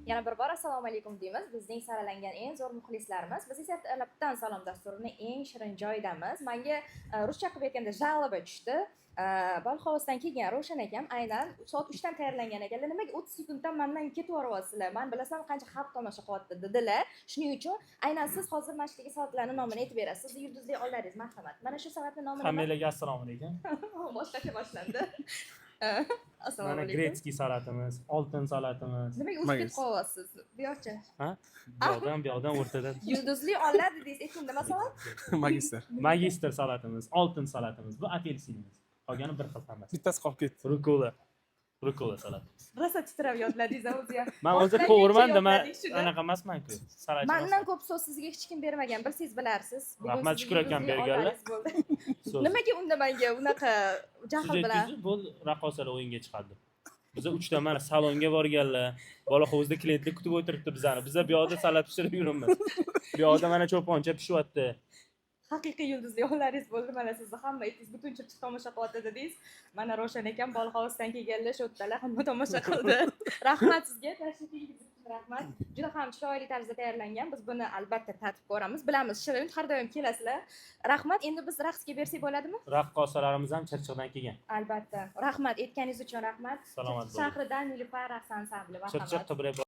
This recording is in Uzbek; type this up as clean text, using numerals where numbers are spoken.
Yana bir bor assalomu alaykum deymiz. Bizning saralangan eng zo'r muxlislarimiz. Biz esa "Ertalabdan salom" dasturini eng shirin joyidamiz. Manga ruscha qilib aytganda жалоба tushdi. Bolxovuzdan kelgan Ravshan akam aynan soat 3 dan tayyorlangan ekanlar. "Nimaga 30 sekunddan mandan ketib yuboryapsizlar? Man bilasam, qancha xalq tomosha qilyapti", dedilar. Shuning uchun aynan siz hozir mana shu yerdagi salatlarni nomini aytib berasiz. Sizni yulduzli onlaringiz, marhamat. Mana shu salatni nomi nima? Hammalarga assalomu alaykum. Boshqacha boshlandi. Assalomu Mana alaykum. Грецкий salatimiz, oltin salatimiz. Nimaga o'tib ketib qolyapsiz? Bu yoqcha. Ha? Bu yoqdan, bu yoqdan, o'rtadan. Yulduzli onlar dedingiz. Ayting, nima salat? Magistr. Magistr salatimiz, oltin salatimiz, bu apelsinimiz. Qolgani bir xil hammasi. Bittasi qolib ketdi. Rukola. Rukola salatimiz. Rosa titrab yodladingiz o'zi ham. Man o'zi Boshlaguncha повар manda, man yodladik shuni. anaqa emasman-ku. Salatchi Mandan emasman. ko'p so'z sizga hech kim bermagan, bilsangiz bilarsiz. Bugun Rahmat, sizni shukur akam yulduzli berganlar. onlaringiz bo'ldi. So'z. Nimaga unda menga unaqa jahl Siz bilan? aytdingiz, bo'ldi, raqqosalar o'yinga chiqadi. Biza 3 ta mana salonga borganlar, Bolahovuzda klientlar kutib o'tiribdi bizani. Biza bu yoqda salat pishirib yuribmiz. Bu yoqda mana cho'poncha pishyapti. Haqiqiy yulduzli onlaringiz bo'ldi. Mana sizni hamma aytdingiz, butun Chirchiq tomosha qilyapti dedingiz. Mana Ravshan akam, Bolxovuzdan kelganlar, shu yerdalar, hamma tomosha qildi. Rahmat sizga, tashrifingiz uchun rahmat. Juda ham chiroyli tarzda tayyorlangan. Biz buni albatta tatib ko'ramiz. Bilamiz, shirin har doim kelasizlar. Rahmat. Endi biz raqsga bersak bo'ladimi? Raqqosalarimiz ham Chirchiqdan kelgan. Albatta. Rahmat, aytganingiz uchun rahmat. Salomat Chirchiq bo'ling. shahridan Nilufar raqs ansambli. Chirchiq Marhamat. Qibray.